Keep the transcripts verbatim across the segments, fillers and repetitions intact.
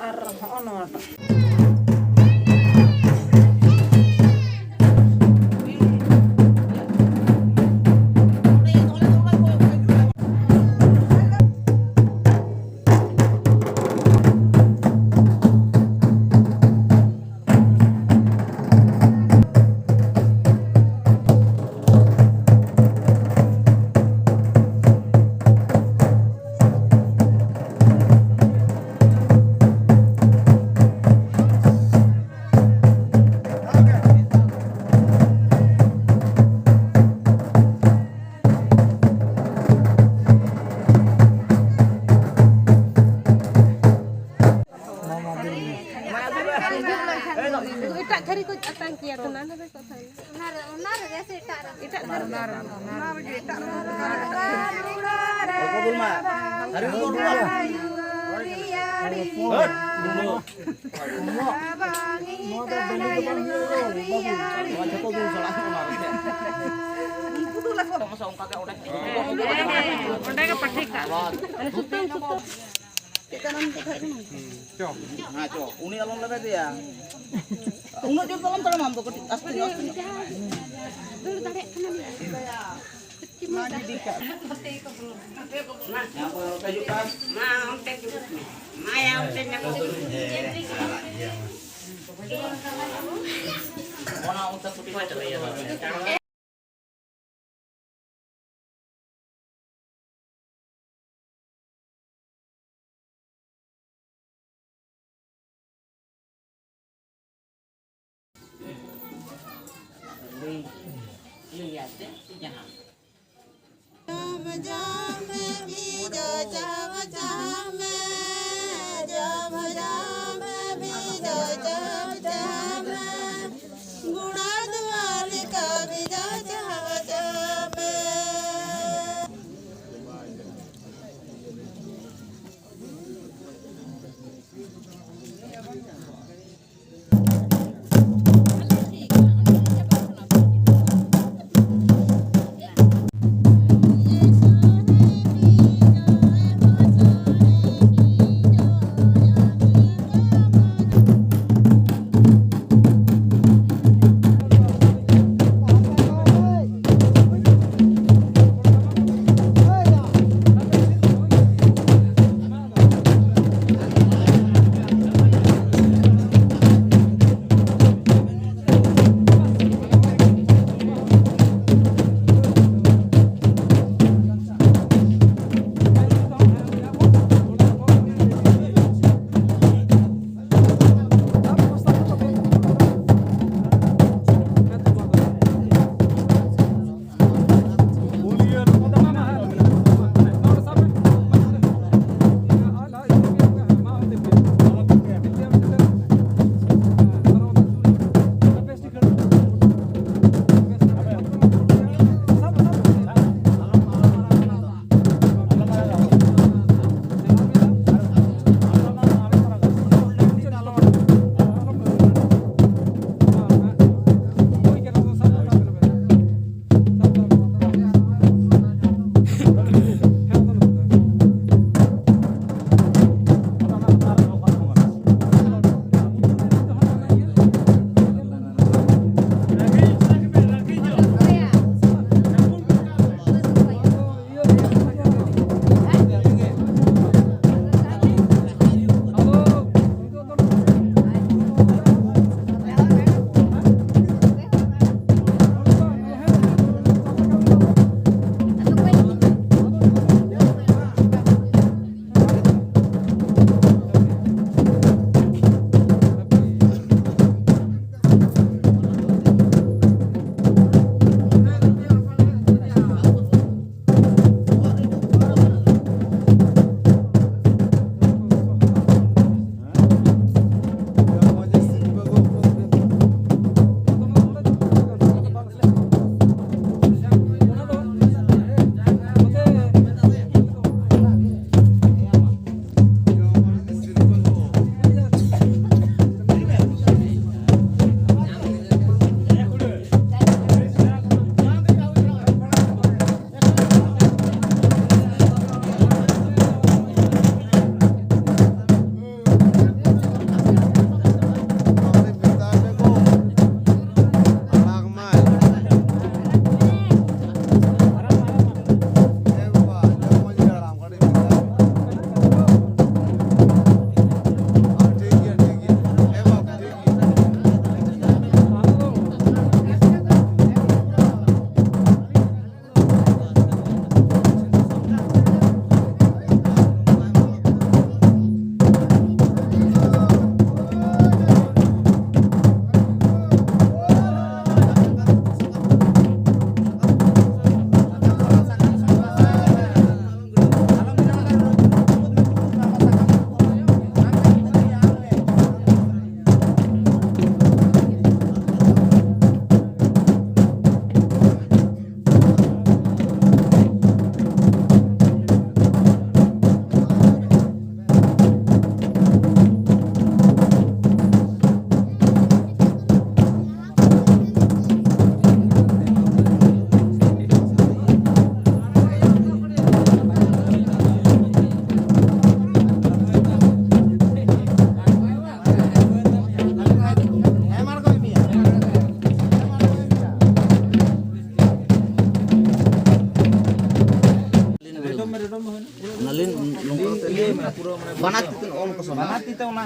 ᱟᱨ ᱦᱚᱸᱜᱼᱚ ᱱᱚᱣᱟᱴᱟᱜ᱾ ᱮᱴᱟᱜ ᱛᱷᱟᱹᱨᱤ ᱠᱚ ᱟᱛᱟᱝ ᱠᱮᱭᱟ ᱛᱚ, ᱱᱟ ᱱᱚᱰᱮ ᱠᱚ ᱛᱟᱦᱮᱱᱟ᱾ ᱚᱱᱟ ᱨᱮ, ᱚᱱᱟ ᱨᱮᱜᱮ ᱥᱮ ᱮᱴᱟᱜ ᱨᱮ? ᱮᱴᱟᱜ ᱨᱮ, ᱚᱱᱟ ᱨᱮᱜᱮ, ᱚᱱᱟ ᱨᱮᱜᱮ ᱮᱴᱟᱜ ᱨᱮ᱾ ᱦᱚᱲ ᱠᱚ ᱫᱩᱞ ᱢᱟ᱾ ᱦᱟᱹᱨᱤ ᱠᱚ ᱫᱩᱞ ᱢᱟ᱾ ᱦᱟᱹᱴ, ᱫᱩᱞ ᱢᱟ᱾ ᱱᱚᱣᱟ ᱫᱚ ᱰᱟᱹᱞᱤ ᱫᱚ ᱵᱟᱝ ᱦᱩᱭᱩᱜᱼᱟ, ᱵᱟᱹᱵᱩ᱾ ᱱᱚᱣᱟ ᱡᱷᱚᱛᱚ ᱫᱩᱞ ᱥᱟᱲᱟ ᱠᱚᱜᱼᱟ ᱚᱱᱟ ᱨᱮᱜᱮ᱾ ᱩᱱᱠᱩ ᱫᱩᱞ ᱟᱠᱚ᱾ ᱚᱱᱠᱟ ᱜᱮ ᱚᱸᱰᱮ᱾ ᱚᱸᱰᱮ ᱜᱮ ᱯᱟᱹᱴᱷᱤ ᱠᱟᱜ᱾ ᱟᱵᱟᱨ᱾ ᱪᱮᱫ ᱠᱟᱱᱟᱢ ᱫᱮᱠᱷᱟᱜ ᱠᱟᱱᱟ? ᱦᱮᱸ, ᱪᱚ, ᱩᱱᱤ ᱟᱞᱚᱢ ᱞᱮᱵᱮᱫᱮᱭᱟ᱾ ᱩᱱᱟᱹᱜ ᱡᱳᱨ ᱫᱚ ᱟᱞᱚᱢ ᱛᱟᱲᱟᱢᱟ ᱟᱢ ᱫᱚ, ᱠᱟᱹᱴᱤᱡ ᱟᱥᱛᱮ ᱧᱚᱜ, ᱟᱥᱛᱮ ᱧᱚᱜ᱾ ᱫᱟᱹᱲ ᱫᱟᱲᱮᱭᱟᱜ ᱠᱟᱱᱟ ᱞᱤᱧ᱾ ᱢᱟ ᱜᱤᱰᱤ ᱠᱟᱜ ᱢᱮ᱾ ᱢᱟ, ᱚᱱᱛᱮ ᱦᱤᱡᱩᱜ ᱠᱟᱱ᱾ ᱢᱟ, ᱚᱱᱛᱮ ᱫᱩᱲᱩᱵ ᱢᱮ᱾ ᱢᱟᱭᱟ, ᱚᱱᱛᱮ ᱧᱟᱢ᱾ ᱚᱱᱟ ᱚᱱᱛᱮ ᱠᱩᱴᱤ ᱠᱚ ᱪᱟᱞᱟᱜ ᱜᱮᱭᱟ᱾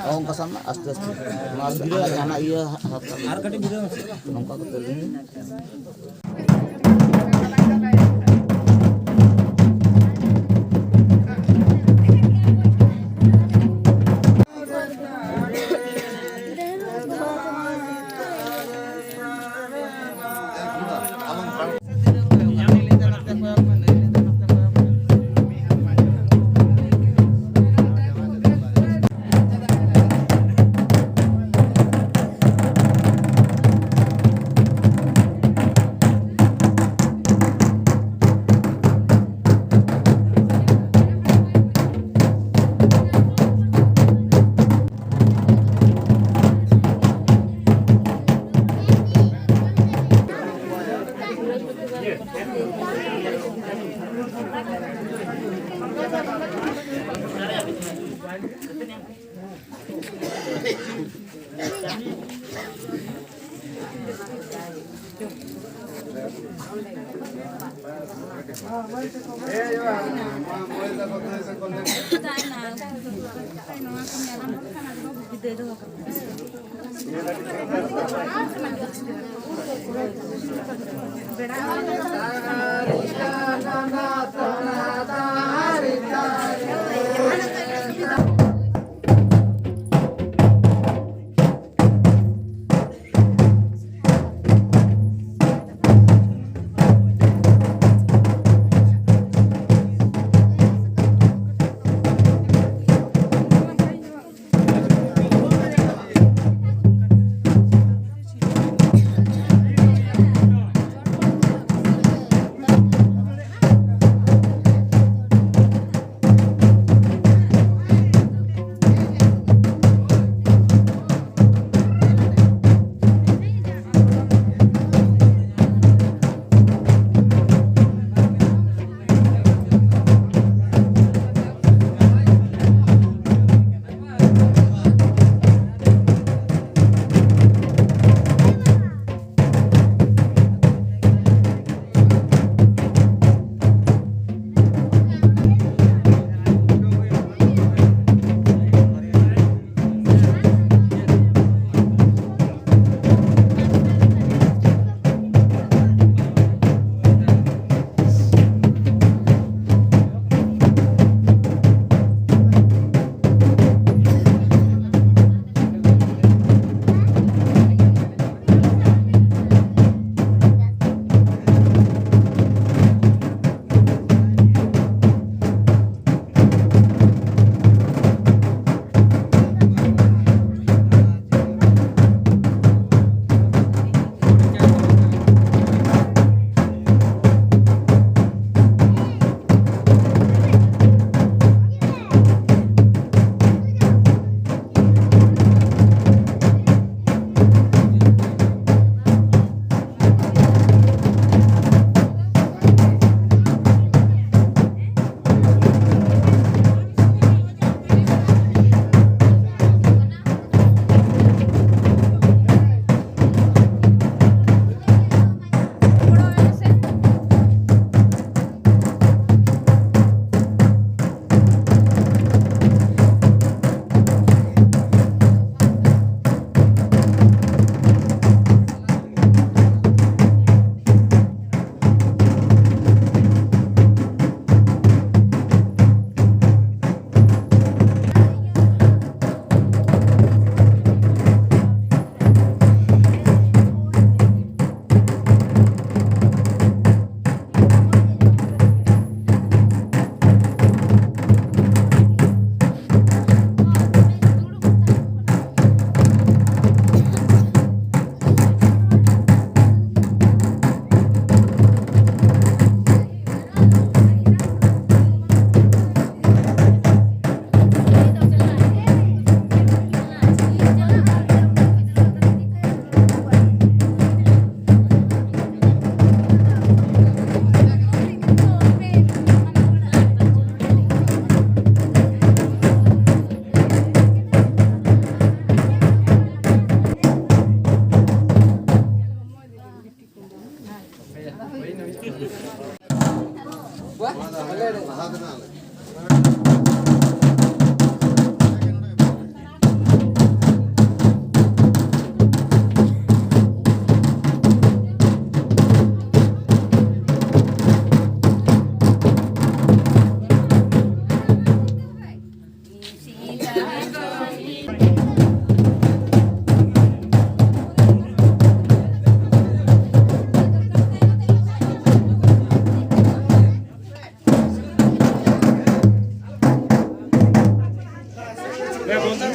ᱚᱱᱠᱟ ᱥᱟᱵ ᱢᱮ, ᱟᱥᱛᱮ ᱟᱥᱛᱮ᱾ ᱱᱚᱣᱟ ᱥᱟᱵ ᱢᱮ, ᱡᱟᱦᱟᱱᱟᱜ ᱤᱭᱟᱹ ᱦᱟᱛᱟᱣ ᱠᱟᱜ ᱟᱨ ᱠᱟᱹᱴᱤᱡ ᱵᱤᱰᱟᱹᱣ ᱢᱮᱥᱮ᱾ ᱱᱚᱝᱠᱟ ᱠᱟᱛᱮ ᱞᱤᱧ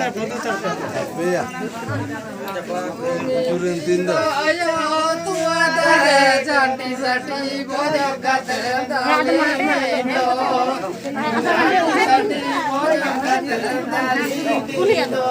ᱦᱟᱯᱮᱭᱟ᱾ ᱟᱹᱛᱩ ᱨᱮᱱ ᱫᱤᱱ ᱫᱚ᱾ ᱟᱭᱳ ᱛᱚᱣᱟ ᱫᱟᱨᱮ ᱡᱟᱹᱱᱴᱤ ᱥᱟᱹᱴᱤ ᱵᱚᱡᱚᱜ ᱠᱟᱛᱮ ᱫᱟᱞᱮ ᱫᱚ᱾ ᱡᱟᱹᱱᱴᱤ ᱥᱟᱹᱴᱤ ᱵᱚᱡᱚᱜ ᱠᱟᱛᱮ ᱫᱟᱞᱮ ᱫᱚ᱾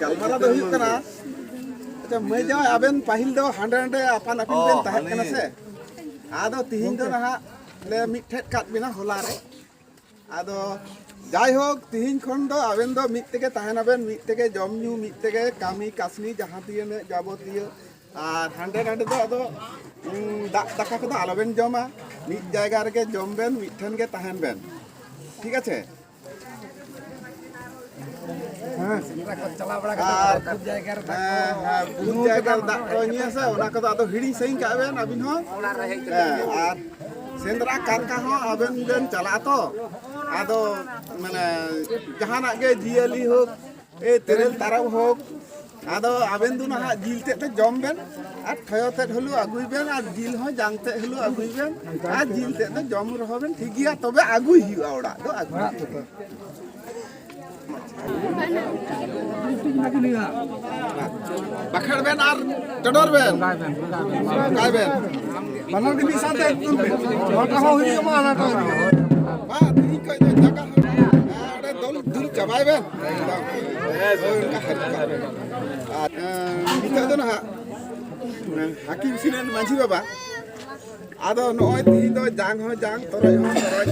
ᱜᱟᱞᱢᱟᱨᱟᱣ ᱫᱚ ᱦᱩᱭᱩᱜ ᱠᱟᱱᱟ, ᱟᱪᱪᱷᱟ ᱢᱟᱹᱭ ᱡᱟᱶᱟᱭ, ᱟᱵᱮᱱ ᱯᱟᱹᱦᱤᱞ ᱫᱚ ᱦᱟᱸᱰᱮ ᱱᱟᱰᱮ ᱟᱯᱟᱱ ᱟᱹᱯᱤᱱ ᱚ, ᱵᱮᱱ ᱛᱟᱦᱮᱸ ᱠᱟᱱᱟ ᱦᱟᱱᱮ ᱥᱮ? ᱟᱫᱚ ᱛᱤᱦᱤᱧ ᱫᱚ ᱱᱟᱦᱟᱜ ᱞᱮ ᱢᱤᱫ ᱴᱷᱮᱡ ᱠᱟᱫ ᱵᱮᱱᱟ ᱦᱚᱞᱟ ᱨᱮ᱾ ᱟᱫᱚ ᱡᱟᱭᱦᱳᱠ, ᱛᱤᱦᱤᱧ ᱠᱷᱚᱱ ᱫᱚ ᱟᱵᱮᱱ ᱫᱚ ᱢᱤᱫ ᱛᱮᱜᱮ ᱛᱟᱦᱮᱱᱟᱵᱮᱱ, ᱢᱤᱫ ᱛᱮᱜᱮ ᱡᱚᱢ ᱧᱩ, ᱢᱤᱫ ᱛᱮᱜᱮ ᱠᱟᱹᱢᱤ ᱠᱟᱹᱥᱱᱤ, ᱡᱟᱦᱟᱸ ᱛᱤᱱᱟᱹᱜ ᱡᱟᱵᱚᱛᱤᱭᱚ᱾ ᱟᱨ ᱦᱟᱸᱰᱮ ᱱᱟᱰᱮ ᱫᱚ ᱟᱫᱚ, ᱩᱸ, ᱫᱟᱜ ᱫᱟᱠᱟ ᱠᱚᱫᱚ ᱟᱞᱚᱵᱮᱱ ᱡᱚᱢᱟ, ᱢᱤᱫ ᱡᱟᱭᱜᱟ ᱨᱮᱜᱮ ᱡᱚᱢ ᱵᱮᱱ, ᱢᱤᱫ ᱴᱷᱮᱱ ᱜᱮ ᱛᱟᱦᱮᱱ ᱵᱮᱱ, ᱴᱷᱤᱠ ᱟᱪᱷᱮ? ᱦᱮᱸ᱾ ᱥᱮᱸᱫᱽᱨᱟ ᱠᱚ ᱪᱟᱞᱟᱣ ᱵᱟᱲᱟ ᱠᱟᱛᱮ ᱟᱨ ᱵᱚᱦᱩᱛ ᱡᱟᱭᱜᱟ ᱨᱮ ᱫᱟᱜ ᱠᱚ ᱦᱮᱸ, ᱦᱮᱸ, ᱵᱚᱦᱩᱛ ᱧᱩ ᱡᱟᱭᱜᱟ ᱨᱮ ᱠᱟᱛᱮ ᱫᱟᱜ ᱠᱚ ᱧᱩᱭᱟ ᱥᱮ, ᱚᱱᱟ ᱠᱚᱫᱚ ᱟᱫᱚ ᱦᱤᱲᱤᱧ ᱥᱟᱺᱜᱤᱧ ᱠᱟᱜ ᱵᱮᱱ ᱟᱹᱵᱤᱱ ᱦᱚᱸ᱾ ᱦᱮᱸ, ᱟᱨ ᱥᱮᱸᱫᱽᱨᱟ ᱠᱟᱨᱠᱟ ᱦᱚᱸ ᱟᱵᱮᱱ ᱵᱮᱱ ᱪᱟᱞᱟᱜᱼᱟ ᱛᱚ, ᱟᱫᱚ ᱢᱟᱱᱮ ᱡᱟᱦᱟᱱᱟᱜ ᱜᱮ ᱡᱤᱭᱟᱹᱞᱤ ᱦᱳᱠ, ᱮ, ᱛᱮᱨᱮᱞ ᱛᱟᱨᱚᱵ ᱦᱳᱠ, ᱟᱫᱚ ᱟᱵᱮᱱ ᱫᱚ ᱱᱟᱦᱟᱜ ᱡᱤᱞ ᱛᱮᱫ ᱫᱚ ᱡᱚᱢ ᱵᱮᱱ, ᱟᱨ ᱴᱷᱚᱭᱚ ᱛᱮᱫ ᱦᱚᱞᱩ ᱟᱹᱜᱩᱭ ᱵᱮᱱ, ᱟᱨ ᱡᱤᱞ ᱦᱚᱸ ᱡᱟᱝ ᱛᱮᱫ ᱦᱚᱞᱩ ᱟᱹᱜᱩᱭ ᱵᱮᱱ, ᱟᱨ ᱡᱤᱞ ᱛᱮᱫ ᱫᱚ ᱡᱚᱢ ᱨᱮᱦᱚᱸ ᱵᱮᱱ ᱴᱷᱤᱠ ᱜᱮᱭᱟ, ᱛᱚᱵᱮ ᱟᱹᱜᱩᱭ ᱦᱩᱭᱩᱜᱼᱟ ᱚᱲᱟᱜ ᱫᱚ ᱟᱹᱜᱩ᱾ ᱵᱟᱠᱷᱮᱲ ᱵᱮᱱ ᱟᱨ ᱪᱚᱰᱚᱨ ᱵᱮᱱ᱾ ᱵᱟᱠᱷᱟᱭ ᱵᱮᱱ᱾ ᱵᱟᱱᱟᱨ ᱜᱮ ᱢᱤᱫ ᱥᱟᱶᱛᱮ ᱮᱠᱫᱚᱢ ᱯᱮ᱾ ᱱᱚᱣᱟᱴᱟᱜ ᱦᱚᱸ ᱦᱩᱭᱩᱜ ᱢᱟ, ᱦᱟᱱᱟᱴᱟᱜ ᱦᱚᱸ ᱦᱩᱭᱩᱜ ᱢᱟ᱾ ᱵᱟᱝ, ᱛᱤᱦᱤᱧ ᱠᱷᱚᱡ ᱫᱚ ᱡᱟᱭᱜᱟ ᱦᱚᱸ, ᱦᱮᱸ, ᱚᱸᱰᱮ ᱫᱩᱞ, ᱫᱩᱞ ᱪᱟᱵᱟᱭ ᱵᱮᱱ᱾ ᱮᱠᱫᱚᱢ᱾ ᱦᱳᱭ, ᱚᱱᱠᱟ ᱦᱟᱹᱨᱩᱵ ᱠᱟᱜ ᱵᱮᱱ᱾ ᱟᱨ, ᱮᱸ, ᱱᱤᱛᱚᱜ ᱫᱚ ᱱᱟᱦᱟᱜ, ᱮᱸ, ᱦᱟᱹᱠᱤᱢ ᱥᱤᱱᱟᱹᱱ ᱢᱟᱹᱡᱷᱤ ᱵᱟᱵᱟ, ᱟᱫᱚ ᱱᱚᱜᱼᱚᱭ ᱛᱤᱦᱤᱧ ᱫᱚ ᱡᱟᱝ ᱦᱚᱸ ᱡᱟᱝ, ᱛᱚᱨᱚᱡ ᱦᱚᱸ ᱛᱚᱨᱚᱡ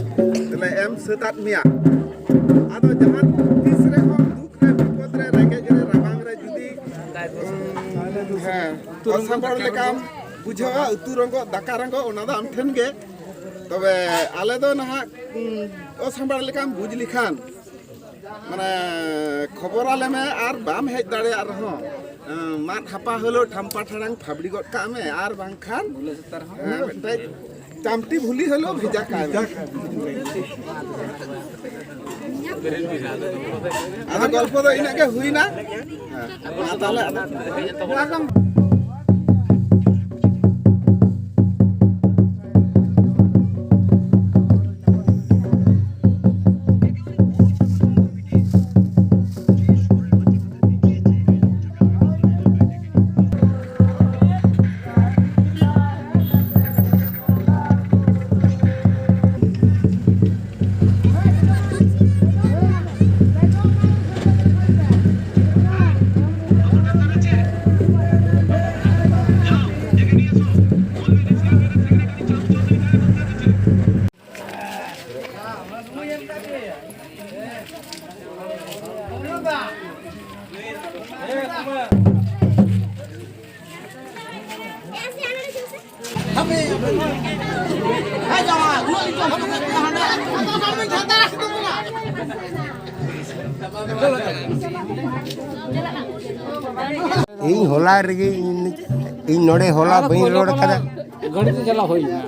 ᱞᱮ ᱮᱢ ᱥᱟᱹᱛᱟᱫ ᱢᱮᱭᱟ᱾ ᱟᱫᱚ ᱡᱟᱦᱟᱸ ᱛᱤᱥ ᱨᱮᱦᱚᱸ ᱫᱩᱠ ᱨᱮ, ᱵᱤᱯᱚᱫ ᱨᱮ, ᱨᱮᱸᱜᱮᱡ ᱨᱮ, ᱨᱟᱵᱟᱝ ᱨᱮ ᱡᱩᱫᱤ, ᱩᱸ, ᱦᱮᱸ, ᱚᱥᱟᱵᱚᱲ ᱞᱮᱠᱟᱢ ᱵᱩᱡᱷᱟᱹᱣᱟ, ᱩᱛᱩ ᱨᱚᱸᱜᱚ, ᱫᱟᱠᱟ ᱨᱚᱸᱜᱚ, ᱚᱱᱟ ᱫᱚ ᱟᱢ ᱴᱷᱮᱱ ᱜᱮ᱾ ᱛᱚᱵᱮ ᱟᱞᱮ ᱫᱚ ᱱᱟᱦᱟᱜ, ᱩᱸ, ᱚᱥᱟᱢᱵᱟᱲ ᱞᱮᱠᱟᱢ ᱵᱩᱡᱽ ᱞᱮᱠᱷᱟᱱ, ᱢᱟᱱᱮ, ᱠᱷᱚᱵᱚᱨ ᱟᱞᱮ ᱢᱮ, ᱟᱨ ᱵᱟᱢ ᱦᱮᱡ ᱫᱟᱲᱮᱭᱟᱜ ᱨᱮᱦᱚᱸ, ᱮᱸ, ᱢᱟᱫ ᱦᱟᱯᱟ ᱦᱤᱞᱳᱜ ᱴᱷᱟᱢᱯᱟ ᱴᱷᱟᱲᱟᱝ ᱯᱷᱟᱵᱽᱲᱤ ᱜᱚᱫ ᱠᱟᱜ ᱢᱮ, ᱟᱨ ᱵᱟᱝᱠᱷᱟᱱ, ᱮᱸ, ᱢᱤᱫᱴᱮᱡ ᱪᱟᱢᱴᱤ ᱵᱷᱩᱞᱤ ᱦᱤᱞᱳᱜ ᱵᱷᱮᱡᱟ ᱠᱟᱜ ᱢᱮ᱾ ᱟᱫᱚ ᱜᱚᱞᱯᱚ ᱫᱚ ᱤᱱᱟᱹᱜ ᱜᱮ ᱦᱩᱭᱱᱟ᱾ ᱦᱮᱸ, ᱢᱟ ᱛᱟᱦᱞᱮ ᱟᱫᱚ᱾ ᱤᱧ ᱦᱚᱞᱟ ᱨᱮᱜᱮ, ᱤᱧ, ᱤᱧ ᱱᱚᱰᱮ ᱦᱚᱞᱟ ᱵᱟᱹᱧ ᱨᱚᱲ ᱠᱟᱫᱟ᱾ ᱜᱟᱹᱰᱤ ᱛᱮ ᱪᱟᱞᱟᱣ ᱦᱩᱭ ᱞᱮᱱᱟ᱾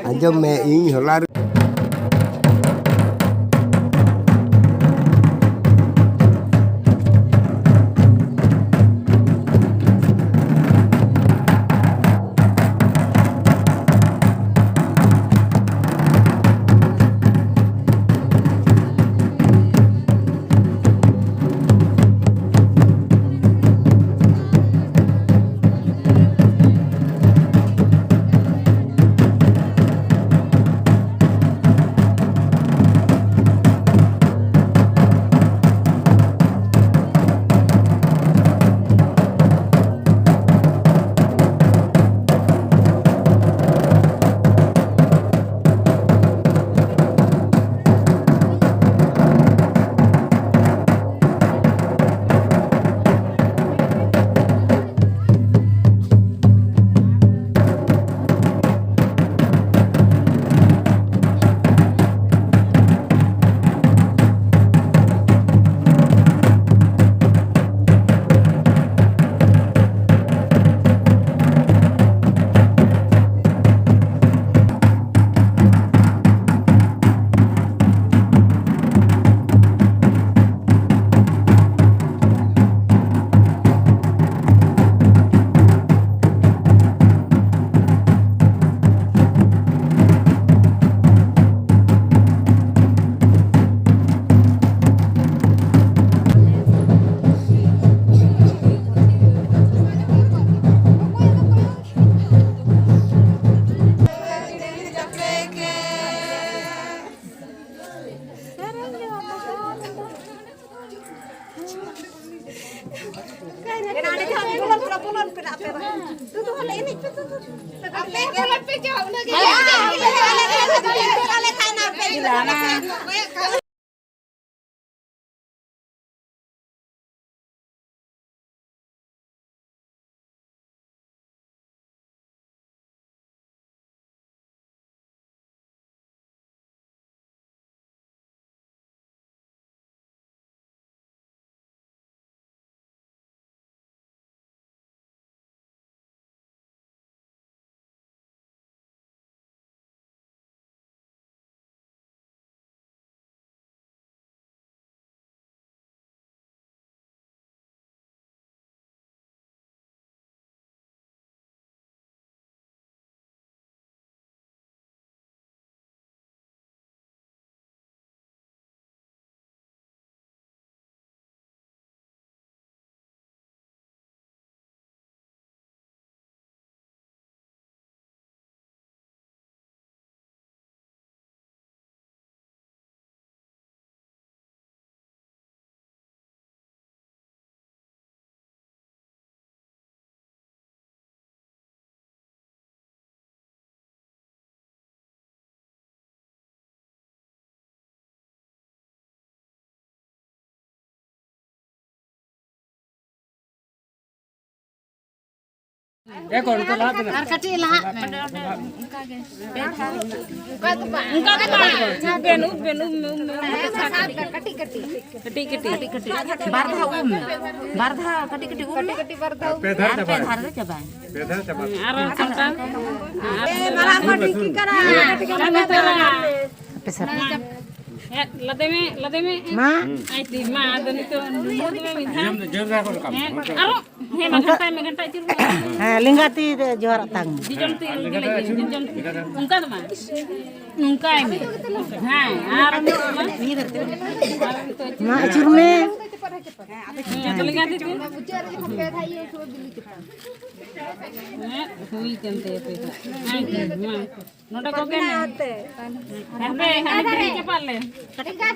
ᱟᱸᱡᱚᱢ ᱢᱮ, ᱤᱧ ᱦᱚᱞᱟ ᱨᱮ ᱟᱨ ᱠᱟᱹᱴᱤᱡ ᱞᱟᱦᱟᱜ ᱢᱮ᱾ ᱚᱱᱠᱟ ᱫᱚ ᱵᱟᱝ᱾ ᱩᱵ ᱵᱮᱱ, ᱩᱵ ᱵᱮᱱ, ᱩᱵ ᱢᱮ, ᱩᱵ ᱢᱮ, ᱩᱵ ᱢᱮ᱾ ᱠᱟᱹᱴᱤᱡ, ᱠᱟᱹᱴᱤᱡ᱾ ᱠᱟᱹᱴᱤᱡ, ᱠᱟᱹᱴᱤᱡ᱾ ᱵᱟᱨ ᱫᱷᱟᱣ ᱩᱵ ᱢᱮ᱾ ᱵᱟᱨ ᱫᱷᱟᱣ ᱠᱟᱹᱴᱤᱡ, ᱠᱟᱹᱴᱤᱡ ᱩᱵ ᱢᱮ᱾ ᱯᱮ ᱫᱷᱟᱣ ᱟᱨ ᱯᱮ ᱪᱟᱵᱟᱭᱮᱱᱟ᱾ ᱫᱷᱟᱣ ᱨᱮᱜᱮ ᱪᱟᱵᱟᱭᱮᱱᱟ᱾ ᱯᱮ ᱫᱷᱟᱣ ᱪᱟᱵᱟᱭᱮᱱᱟ᱾ ᱟᱨ ᱥᱟᱢᱴᱟᱣ᱾ ᱟᱯᱮ ᱥᱟᱨ᱾ ᱦᱮᱸ, ᱞᱟᱫᱮ ᱢᱮ, ᱞᱟᱫᱮ ᱢᱮ᱾ ᱢᱟ᱾ ᱟᱭ ᱛᱤ, ᱢᱟ, ᱟᱫᱚ ᱱᱤᱛᱚᱜ ᱢᱩ ᱫᱚ ᱢᱤᱫ ᱫᱷᱟᱣ᱾ ᱦᱮᱸ, ᱟᱨᱚ᱾ ᱦᱮᱸ, ᱢᱟ, ᱜᱷᱟᱱᱴᱟᱭ ᱢᱮ, ᱜᱷᱟᱱᱴᱟᱭ ᱟᱹᱪᱩᱨ ᱢᱮ᱾ ᱦᱮᱸ, ᱞᱮᱸᱜᱟ ᱛᱤ ᱨᱮ ᱡᱚᱦᱟᱨᱟᱜ ᱛᱟᱝ ᱢᱮ᱾ ᱛᱤ ᱡᱚᱢ ᱛᱤ, ᱛᱤ ᱞᱟᱹᱜᱤᱫ, ᱛᱤ ᱡᱚᱢ ᱛᱤ᱾ ᱚᱱᱠᱟ ᱫᱚ ᱵᱟᱝ᱾ ᱱᱚᱝᱠᱟᱭ ᱢᱮ᱾ ᱦᱮᱸ, ᱟᱨ ᱱᱤᱛᱚᱜ ᱢᱟ᱾ ᱟᱨ ᱱᱤᱛᱚᱜ ᱟᱹᱪᱩᱨ ᱢᱟ, ᱢᱮ᱾ ᱟᱹᱪᱩᱨ ᱢᱮ᱾ ᱦᱮᱸ, ᱟᱫᱚ ᱞᱮᱸᱜᱟ ᱛᱤ ᱛᱮ᱾ ᱦᱮᱸ, ᱦᱩᱭ ᱠᱟᱱ ᱛᱟᱭᱟ ᱯᱮ᱾ ᱦᱮᱸ, ᱢᱟ᱾ ᱱᱚᱰᱮ ᱠᱚᱜᱮ ᱢᱮ᱾ ᱦᱟᱯᱮ, ᱦᱟᱸᱰᱮ ᱵᱤᱞᱤ ᱪᱟᱯᱟᱫ ᱞᱮ᱾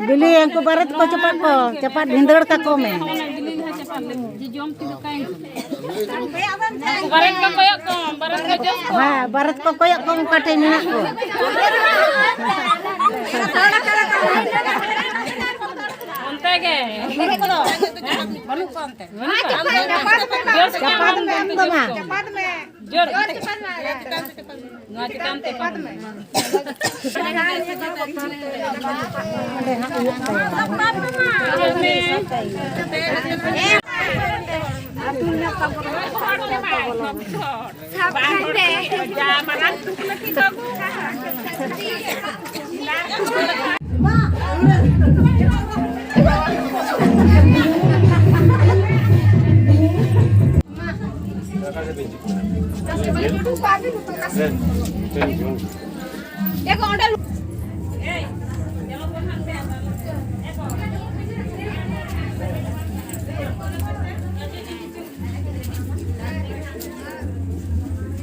ᱵᱤᱞᱤ, ᱩᱱᱠᱩ ᱵᱟᱨᱮᱛ ᱠᱚ ᱪᱟᱯᱟᱫ ᱠᱚ, ᱪᱟᱯᱟᱫ ᱵᱷᱤᱸᱫᱟᱹᱲ ᱠᱟᱠᱚ ᱢᱮ᱾ ᱚᱱᱟ ᱵᱤᱞᱤ ᱞᱟᱦᱟ ᱪᱟᱯᱟᱫ ᱞᱮ᱾ ᱡᱮ ᱡᱚᱢ ᱠᱮᱫᱟ ᱠᱟᱭ᱾ ᱵᱟᱨᱮᱛ ᱠᱚ ᱠᱚᱭᱚᱜ ᱠᱚᱢ, ᱵᱟᱨᱮᱛ ᱠᱚ ᱡᱚᱢ ᱠᱚᱢ᱾ ᱦᱮᱸ, ᱵᱟᱨᱮᱛ ᱠᱚ ᱠᱚᱭᱚᱜ ᱠᱚᱢ, ᱚᱠᱟ ᱴᱷᱮᱡ ᱢᱮᱱᱟᱜ ᱠᱚ᱾ ᱚᱱᱛᱮ ᱜᱮ᱾ ᱵᱟᱹᱱᱩᱜ ᱠᱚᱣᱟ ᱚᱱᱛᱮ᱾ ᱵᱟᱹᱱᱩᱜ ᱠᱚᱣᱟ? ᱪᱟᱯᱟᱫ ᱢᱮ ᱟᱢ ᱫᱚ ᱢᱟ᱾ ᱡᱳᱨ᱾ ᱱᱚᱣᱟ ᱪᱮᱛᱟᱱ ᱛᱮ ᱯᱟᱨᱚᱢ ᱢᱮ᱾